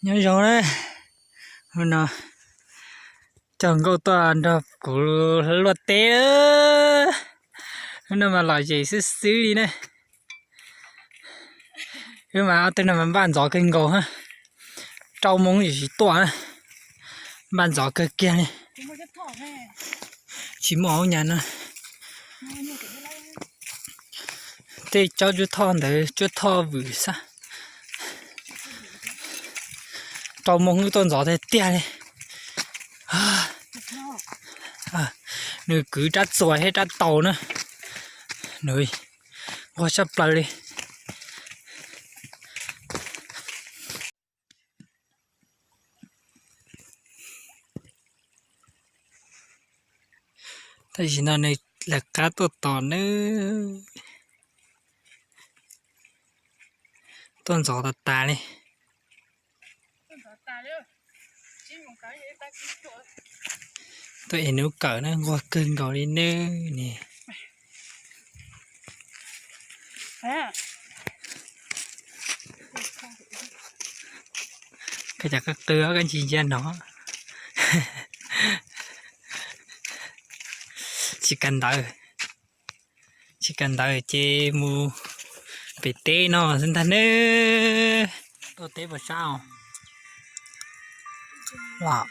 Nyob zoo na, hnub no coj nkauj tuaj nrog kuv luaj teb. Hnub no mas lom zem xwb xwb li na. Wb mas ob tug no mas npaj ntxov kawg nkaus, rau moo tsis tuaj na, npaj ntxov kawg kiag li. Tsis muaj hauv nyas no. Tej tsob cuab thoj ntawd cuab thoj vwm xwb. Rau moo wb tuaj ntxov tiag tiag li. Nws kwv rab txuas thiab rab taus na. Nws nquag tshaj plaws li. Tam sim no nws lawv qab tuaj tos nawb. Tuaj ntxov tas tas li. Tuaj es nub kawm na, nquag kawg nkaus li nawb ne. Koj cas koj qw koj ntsis ntsia no. Tsis kawm ntawv, tsis kawm ntawv ces mus pem teb no xwb ntag nawb. Tuaj teb puas sab os? Los,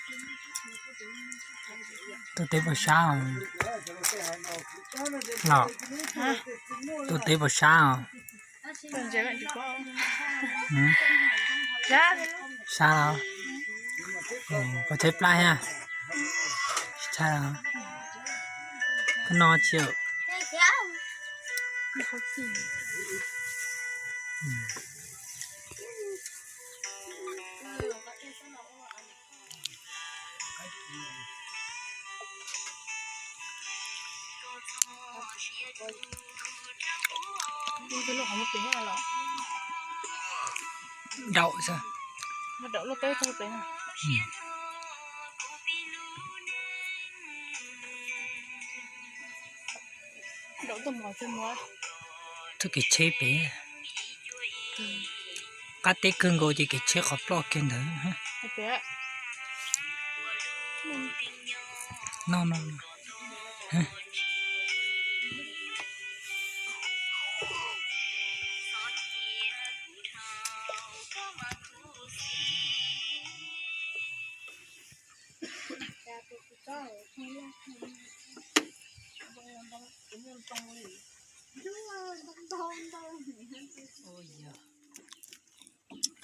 tuaj teb puas sab os? Los, tuaj teb puas sab os? Sab los? Puas tshaib plab thiab? Koj noj tsi? Daum xwb. Txoj kev tsheb pem, qab teb kawg nkaus ces kev tsheb qhov ploj kiag ntawd. No no.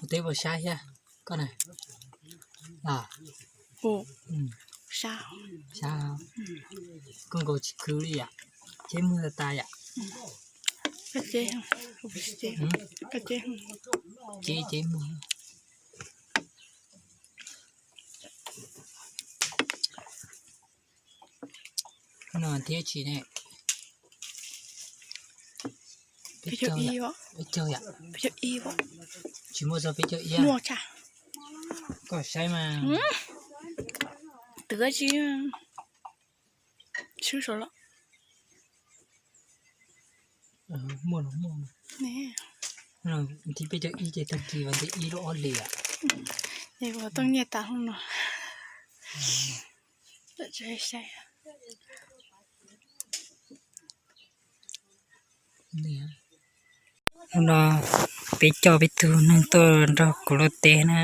Ua teb puas sab thiab koj na? Sab, koj nkaus tsis khwv li yam, tsheb muag tas tas yam. Tsheb tsheb muag. No thiab tsis ne? Peb caug yam. Tsis muaj txog peb caug ib. Koj saib mas. Twv tsis swb saud los. Muaj los muaj. Thib peb caug ib ces tag kis vas thib ib lub ob hlis. Tuaj nyiaj tas hauv no. Tsis saib. Hnub no peb coj peb tug neeg tuaj nrog kuv luaj teb na.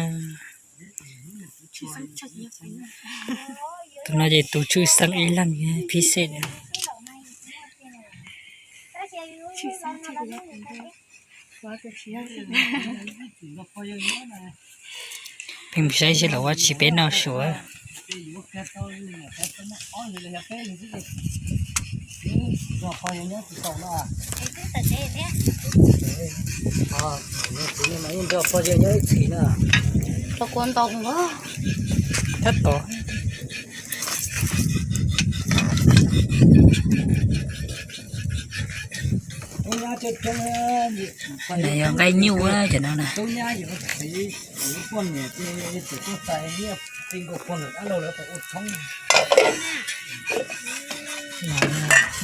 Tus no ces tus tshwj xeeb ib leeg phib xej. Peb mus saib seb lawv ua tsi peb noj su. Tab tom. Nws yog nqaij nyuj cov no na.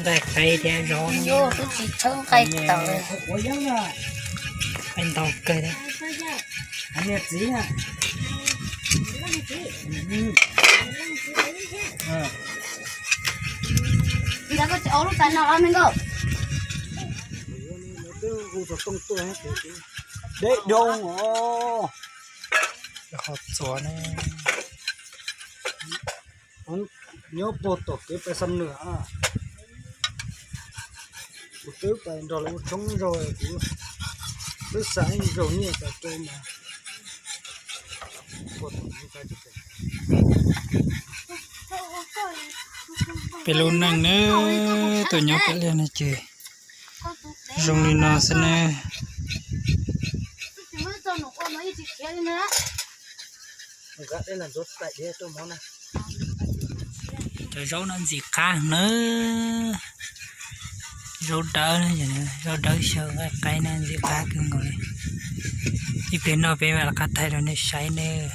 Nqaij qaib thiab zob. Nqaij ntau kawg. Ntawd koj tsis ua lub tais no los me nkauj? Deb doo os. Ho txuas ne. Nyob puag tom kev pais Xam Nuam. Kuv twb pais nrog lawv ua tshoob zaug, kuv twb xa ib zaug nyiaj pais rau mas. Peb lub neej na, tuaj nyob pem liaj no ces zoo li no xwb ne. Cov zaub no ntxim qab na. Zaub dawb, zaub dawb xyaw nqaij qaib na, ntxim qab kawg nkaus li. Ib pliag no peb mam rov qab thaij rau nej saib nawb.